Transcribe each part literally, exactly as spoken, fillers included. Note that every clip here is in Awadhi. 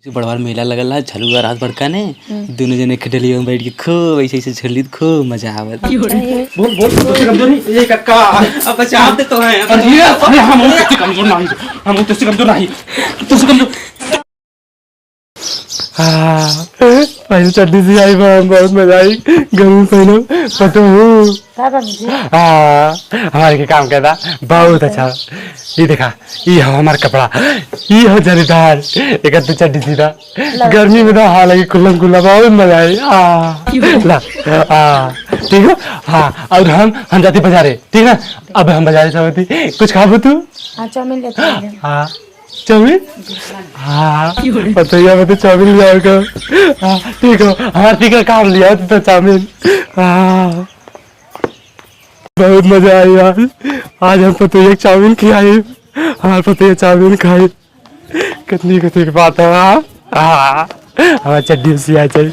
बड़वार मेला लगल है, झलुआ रात भर का ने, हम्म। दोनों जने एक डलिया में बैठ के खूब ऐसे ऐसे झूलित, खूब मजा आवत। अच्छा, ये बोल, बोल, तोसे कमजोर नहीं, ये कक्का। अब बचाव दे तो है, अब अरे, अरे, हम तोसे कमजोर नहीं, हम तोसे कमजोर नहीं, तोसे कमजोर। हाँ, पहले चड्डी सियाई बा, बहुत मजा आई, गरमी पहनो, पतो हो। का बाबूजी? हाँ, हमारे के काम करता, बहुत अच्छा। ये देखा, ई हो हमार कपड़ा, ई हो जरीदार, एकर तू चड्डी सीधा। ला। गर्मी में तो हाँ लगी, खुल्लम खुल्ला, बहुत मजा आई। हाँ, ला, हाँ, ठीक हो? हाँ, और हम, हम जाती बाजारे, ठीक ना? अब हम बाजारे से होती, कुछ खाबू तू? हाँ, चाउमीन लेते हैं। हाँ, चाउमीन? हाँ, पतैया में तो चाउमीन लिया होगा। हाँ, ठीक हो, हमार ठीक है, काम लिया होती तो चाउमीन। हाँ। बहुत मजा आई यार, आज हम पतोहिया के चाउमीन खियाई, हमार पतोहिया चाउमीन खाई, कितनी खुशी की बात है। हाँ, हाँ, हमार चड्डी सिया जाए।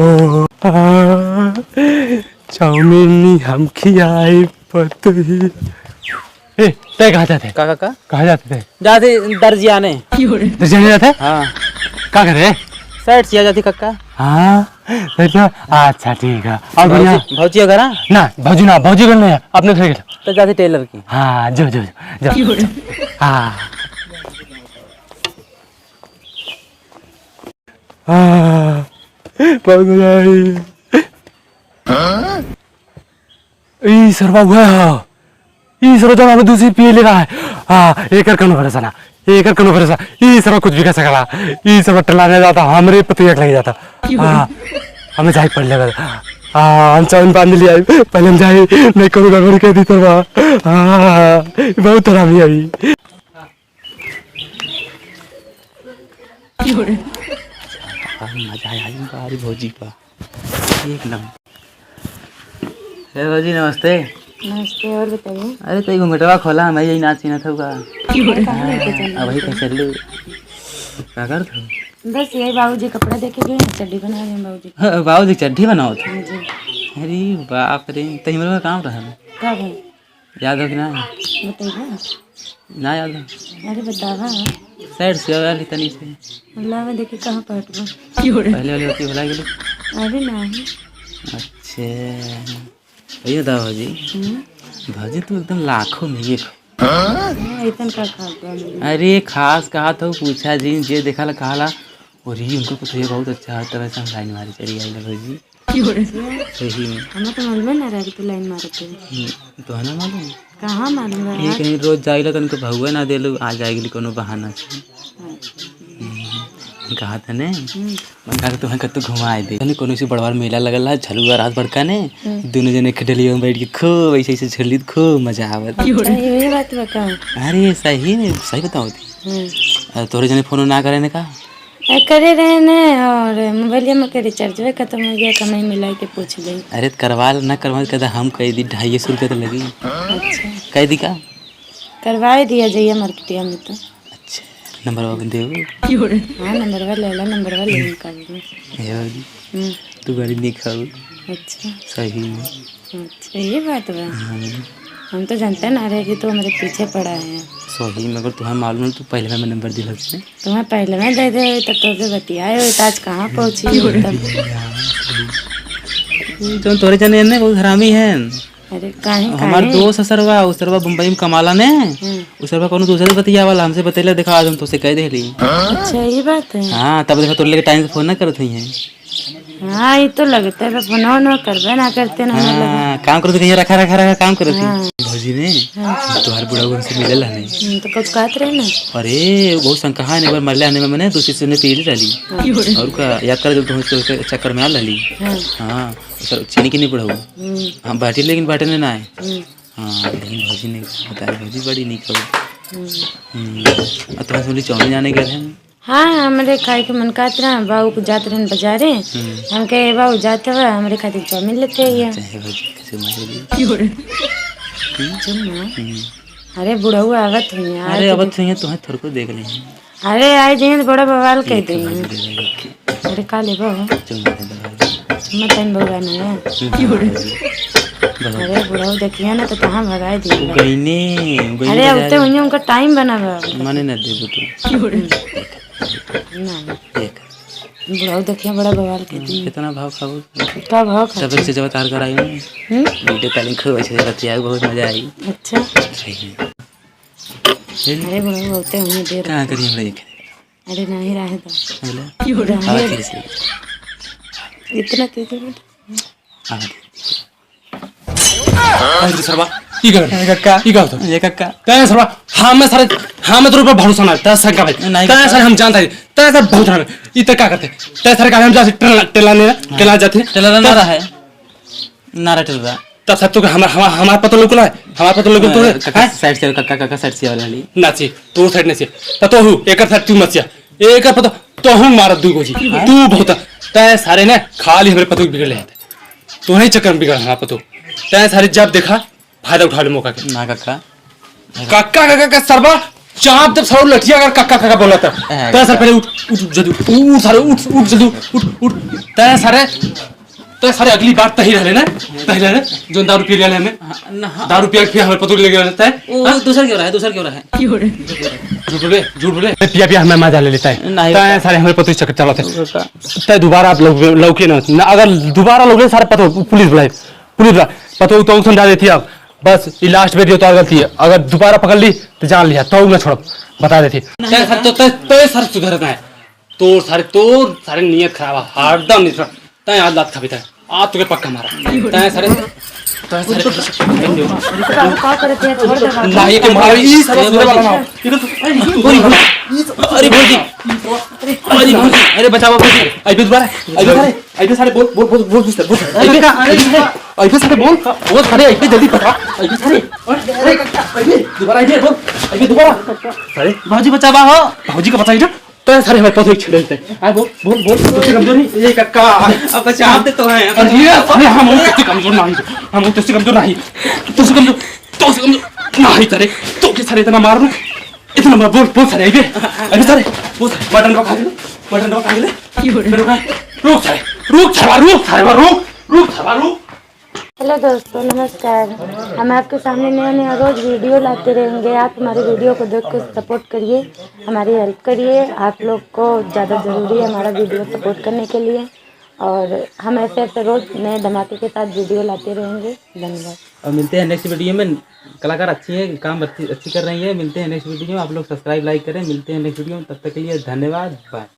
ओ, हाँ, चाउमीन हम खियाई पतोहिया। ए, तै कहाँ जाते? का, का, का? कहाँ जाते थे? जाते दर्जियाने। दर्जियाने जाते? हाँ। का करे? शर्ट सिया जाती कक्का। हाँ, सही तो। अच्छा, ठीक है। और बढ़िया? भौजी, भौजी अगर, हाँ? ना, भौजी ना, भौजी घर नहीं है, अपने घर के। तो जाते टेलर की। हाँ, जो, जो, जो। हाँ। हाँ, बहुत मजा आई। ई सरवा हुआ है। ई सरवा जौन हमें दूसरी पिए ले रहा है। हाँ, एकर कौनो भरोसा ना, एकर कौनो भरोसा। ई सरवा कुछ भी कर सकला। ई सरवा टलाने जाता, हमरे पतिया के लग जाता। हाँ, हमें जाए पड़ लेगा। हाँ, हम चाउन बांध लिया, पहले हम जाए, नहीं कौनो गड़बड़ी कर दी सरवा। हाँ, बहुत हरामी है ई। मजा आया आज बारी भौजी का, एक नंबर। हे भौजी, नमस्ते। नमस्ते, और बताइए। अरे, तो ये घुंघटवा खोला, मैं यही नाच सीना था का। अरे, कहाँ लेके चल रहे अब वही थे? कहीं चल लू। का करत हो? बस यही बाबूजी कपड़ा देके गए हैं, चड्डी बना रहे हैं बाबूजी। हाँ, बाबूजी चड्डी बनाओ थे? हाँ जी। अरे बाप रे, तो हमरा काम रहा। का भाई? याद हो कि ना? बताइबा। ना याद हो? अरे बतावा। साइड से वाली तनी से। अल्लाह में देखी कहाँ पहुँचबा। पहले वाली होती भुला गेली। अरे नहीं। अच्छा। भैया दा भौजी। हम्म। भौजी तू एकदम लाखों में एक हो। हाँ, ऐसन का खास बा मेरे? अरे खास कहा तो पूछा जी, जे देखा ला कहा ला। और ये उनको कुछ ये बहुत अच्छा है, तरह से हम लाइन मारी चली आई ना भौजी। सही में। हमें तो मालूम ना रहा कि तू लाइन मारत है। हम्म, तो है ना मालूम? कहाँ मालूम रहा? ये कहीं रोज जाइला तो उनको भगवे ना देलू, आ जाएगी कोनो बहाना से। अच्छा। हम्म, कहा था ने? हम्म। मन कहा था तुम्हें कत्तो घुमाए दे। तनी कोनो से बड़वार मेला लगल है, झलुआ रात भर का ने, हम्म। दोनों जने एक डलिया में बैठ के खूब ऐसे ऐसे झूलित, खूब मजा आवत। अच्छा, ये बात बा का? अरे सही में, सही बताओ थी। हम्म। अरे तोरे जने फोन ना करे ने का? आ, करे रहे ने और मोबाइलिया में के रिचार्जवे खत्म हो गया, तो मैं मिला के पूछ ले। अरे त करवा ल, ना करवा त कहता हम कह दी, ढाई सौ रुपया तो लगी। अच्छा। कह दी का? करवाए दिया जाइए मार्केटिया में तो। अच्छा, नंबर वा देबो? हाँ, नंबर वा ले ला, नंबर वा ले निकाल दे। हे बाबूजी, हम्म। तू बड़ी निक हऊ। अच्छा। सही में। अच्छा, ये बात बा। हाँ। हम तो जानते ना रहे कि तू हमारे पीछे पड़ा है। सही में, अगर तुम्हें मालूम है, तू पहले में नंबर दिला उसने। तुम्हें पहले में दे दे, तब तो भी बतियाए हो, तो आज कहाँ पहुँची हो तब? तू जौन तोरे जाने ने बहुत हरामी है। अरे, काहे, हमार काहे? दोस्त है सरवा, उ सरवा बम्बई में कमाला ने। हम्म। उ सरवा कोनो दूसरे बतिया वाला, हमसे बतैला, देखा, आज हम तोसे कह देली। अच्छा, ये बात है। हाँ, तब देखा, तोरे लेके टाइम से फोन ना करत हुई हैं। हाँ, ये तो लगता है, फोन वोन करबे ना करते ना, हाँ, मतलब। काम करते कहीं रखा, रखा, रखा, काम करते हैं। हाँ। भौजी ने, हाँ। तुम्हारे बुढ़ा हमसे मिले ला नहीं। हम्म, तो कुछ कहत रहे ना? अरे, वो बहुत शंका है, एक बार मरले आने में मैंने दूसरी से ने पी ली डाली। हाँ। और का, याद कर, जब तुम उसके चक्कर में आ डाली। हाँ। हाँ, सर, चीनी की नहीं पढ़ाऊ। हम्म। हाँ, बाटी, लेकिन बाटे में ना आए। हम्म। हाँ, लेकिन भौजी ने बताया, भौजी बड़ी नहीं करो। हम्म। हम्म। और तुम्हारे बोली चाउमीन जाने गए हैं? हाँ, हमरे खाए के मन कहत रहा, बाबू को जात रहन बाजारे। हम्म। हम कहे, "बाबू जात हवा, हमरे खातिर चाउमीन लेते आइए।" अच्छा, हे भौजी, कैसे मारे ली? हम्म। चुप ना। हम्म। अरे, बुढ़ऊ आवत हुई हैं, अरे, आवत हुई हैं, तुम्हें थोड़को देख लें। अरे, आए जइहें तो बड़ा बवाल कह देंगे। अरे, का लेबो? चुम्मा दे दो। चुम्मा तन बउआ नहीं है। अरे, बुढ़ऊ देखिए ना, तो कहाँ भगाए दिए। उ गईने, उ गईने अरे, अब तो उन्हें उनका टाइम बना बा। मने ना देबो तू। नहीं। देख, बुढ़ऊ देखिए बड़ा बवाल के दिन। कितना भाव खाबू? का भाव खाबू? सब एक चीज बता कर आई हूँ। हम्म? वीडियो कॉलिंग खूब अच्छे से बतियाई, बहुत मजा आई। अच्छा। सही। अरे बुढ़ऊ बहुते हमें देर कहाँ करी हमरा एक? अरे नहीं रहे तो। बोला? रहे। हाँ, ठीक है। इतना तेज बोल। हाँ, ठीक है। अरे सरवा, ई का? ए कक्का। ई का होता? ए कक्का। तै सरवा, हमें सारे, हमें तोर ऊपर भरोसा ना, तै शंका भाई। नहीं तै कक्का। सारे हम जानता है, तै सारे बहुत हमें, ई तै का करते? तै सारे का हम जाते टेला, टेला ने, हाँ। टेला जाते। टेला ना तै रहा है। ना रहा टेला। तब सब तो हमार, हमार, हमार पतो लौकला है, हमार पतो लौकला तो है, कक्का हैं? साइड से, कक्का, कक्का साइड से वाला ली। ना ची, तू साइड नहीं से। पतो हूँ, एकर साइड तू मत सिया। एकर पतो, तो हूँ मारत दू गोजी। हैं? तू बहुत, तै सारे ने खाली हमरे पतो बिगड़ ले हैं। तोहरे चक्कर में बिगड़ हमार पतो। तै सारे जब देखा, फायदा उठा ले मौका के। ना कक्का। कक्का, कक्का, कक्का, सरवा, चाप जब सरवा लठिया अगर कक्का, कक्का बोला था। ए, तै सर कक्का। पहले उठ, उठ, उठ, जल्दी उठ, उठ, सारे उठ, उठ, जल्दी उठ, उठ। तै सारे, तै सारे अगली बार तही रहले ना, तही रहले, जो दारू पी ले हमें। हाँ, ना, हाँ। दारू पिया के फिर हमें पतो ले गया रहता है। वो, वो हाँ? दूसर क्यों रहा है, दूसर क्यों रहा है? झूठ बोले, झूठ बोले। पिया, पिया हमें मजा ले लेता है। नहीं तै होता। सारे हमें पतो चक्कर चलाते हैं। होता। तै दोबारा आप लोग, लौके ना, ना, अगर दोबारा लौके सारे पतो, पुलिस बुलाए। पुलिस बा, पतो तो समझा देती अब। बस, ई लास्ट बेर दियो, तोर गलती है। अगर दोबारा पकड़ ली, तो जान लिया, तो ना छोड़ब, बता देती। नहीं, तै सर, तो, तै, तै सर सुधरत है। तोर सारे, तोर सारे नियत खराब है, हरदम नियत खराब। तै आज लात खाबी तै। आज तुके पक्का मारा। तै सारे, तै सारे। का करत है? छोड़ दे बाबू। नहीं, के मारा, ई सारे सुधरवा बनाओ। अरे भौजी, अरे भौजी, अरे भौजी, अरे बचावा भौजी। अबे दोबारा, अबे सारे, अबे सारे बोल, बोल, बोल, बोल, बोल, बोल। अबे, अरे, अबे सारे बोल, बोल सारे, अबे जल्दी बता, अबे सारे, अरे, अबे दोबारा, अबे बोल, अबे दोबारा। अरे भौजी बचावा हो। भौजी का बचाई ना, तो सारे हमारे पतो ही छेड़ देते हैं। हाँ, बोल, बोल, बोल, तोसे कमजोर नहीं, ये कक्का। अब बचाव दे तो है, अब अरे, अरे, हम तोसे कमजोर नहीं, हम तोसे कमजोर नहीं, तोसे कमजोर, तोसे कमजोर नहीं, सारे, तो के सारे इतना मार रहे। इतना मत बोल, बोल सारे, अबे, अबे सारे, बोल सारे, मटन पका ले, मटन पका ले। क्यों रे? रुक, रुक सारे, रुक सारे, रुक सारे, रुक, रुक सारे, रुक। हेलो दोस्तों, नमस्कार। हम आपके सामने नया नया रोज वीडियो लाते रहेंगे। आप हमारे वीडियो को देख के सपोर्ट करिए, हमारी हेल्प करिए। आप लोग को ज़्यादा ज़रूरी है हमारा वीडियो सपोर्ट करने के लिए, और हम ऐसे ऐसे रोज नए धमाके के साथ वीडियो लाते रहेंगे। धन्यवाद। और मिलते हैं नेक्स्ट वीडियो में। कलाकार अच्छी है, काम अच्छी, अच्छी कर रही है। मिलते हैं नेक्स्ट वीडियो में। आप लोग सब्सक्राइब, लाइक करें। मिलते हैं नेक्स्ट वीडियो में, तब तक के लिए धन्यवाद, बाय।